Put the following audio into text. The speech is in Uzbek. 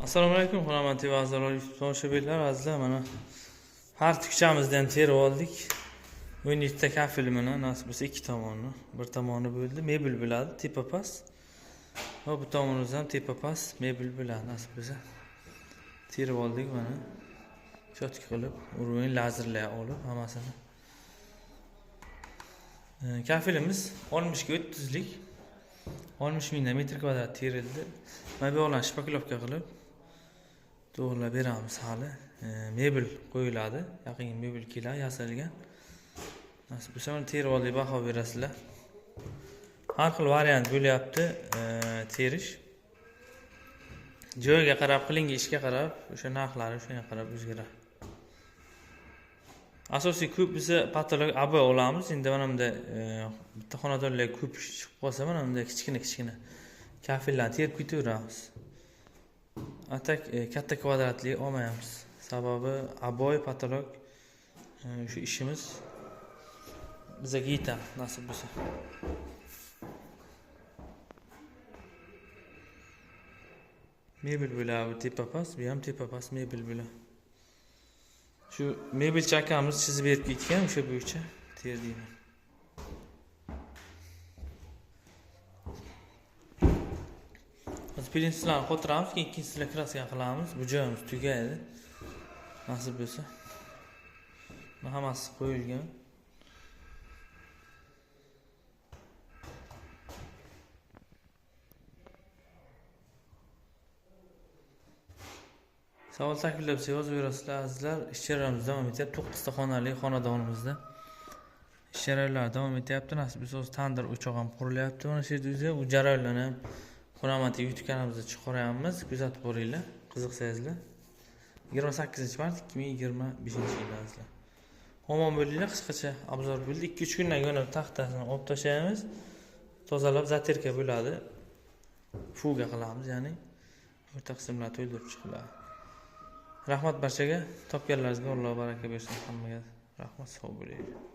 Assalomu alaykum, Hunarmand TV a'zolari, tomoshabinlar, azizlar, mana har tukchamizdan ham terib oldik. 17 ta kafel bilan nasib bo'lsa ikki tomoni, bir tomoni bo'ldi, mebel bo'ladi, tepa past. Va bu tomonimizda ham tepa past mebel bo'ladi, nasib bo'lsa. Terib oldik mana. Chotka qilib, uruin lazerlar olib hammasini. Kafelimiz 60 ga 30 lik 60 mingdan metr kvadrat terildi. Mana bu yoqlarni shpaklovka qilib to'g'rilab beramiz hali. Mebel qo'yiladi. Yaqinga mebel keladi, yasalgan. Nasib bo'lsa mana terib oldik, baho berasizlar. Har xil variant bo'lyapti, terish. Joyiga qarab, qilingan ishga qarab, o'sha narxlari o'shanga qarab o'zgaradi. Asosiy ko'p biza patolog AB olamiz. Endi mana bunda bitta xonadonlar ko'p ish chiqib qolsa, mana bunda kichkina-kichkina kafellarni terib ketaveramiz. Atak katta kvadratli olmaymiz. Sababi aboy patolog shu ishimiz bizaga yetadi, nasib bo'lsa. Mebel bo'ladi, bu tepa past, bu ham tepa past mebel bo'ladi. Shu mebelchi akamiz chizib berib ketgan, o'sha bo'yicha terdik. Hozir plintuslarni qotiramiz, keyin ikkinchisini kraska qilamiz. Bu joyimiz tugaydi. Nasib bo'lsa. Buni hammasi qo'yilgan. Savol takliflar bo'lsa yozib berasizlar, azizlar. Ish jarayonimiz davom etyapti. 9 ta xonali xonadonimizda ish jarayonlari davom etyapti. Nasib bo'lsa o'zi tandir o'choq ham qurilyapti. Mana shu yerda o'zi u jarayonlarni ham Hunarmand YouTube kanalimizda chiqaryapmiz. Kuzatib boringlar, qiziqsangizlar. 28 mart 2025 yil, azizlar. Omon bo'linglar, qisqacha obzor bo'ldi. 2-3 kundan keyin taxtasini olib tashlaymiz. Tozalab zaterka bo'ladi. Fuga qilamiz, ya'ni o'rta qismlar to'ldirib chiqiladi. Rahmat barchaga, topganlaringizga Alloh baraka bersin hammaga. Rahmat, sog' bo'linglar.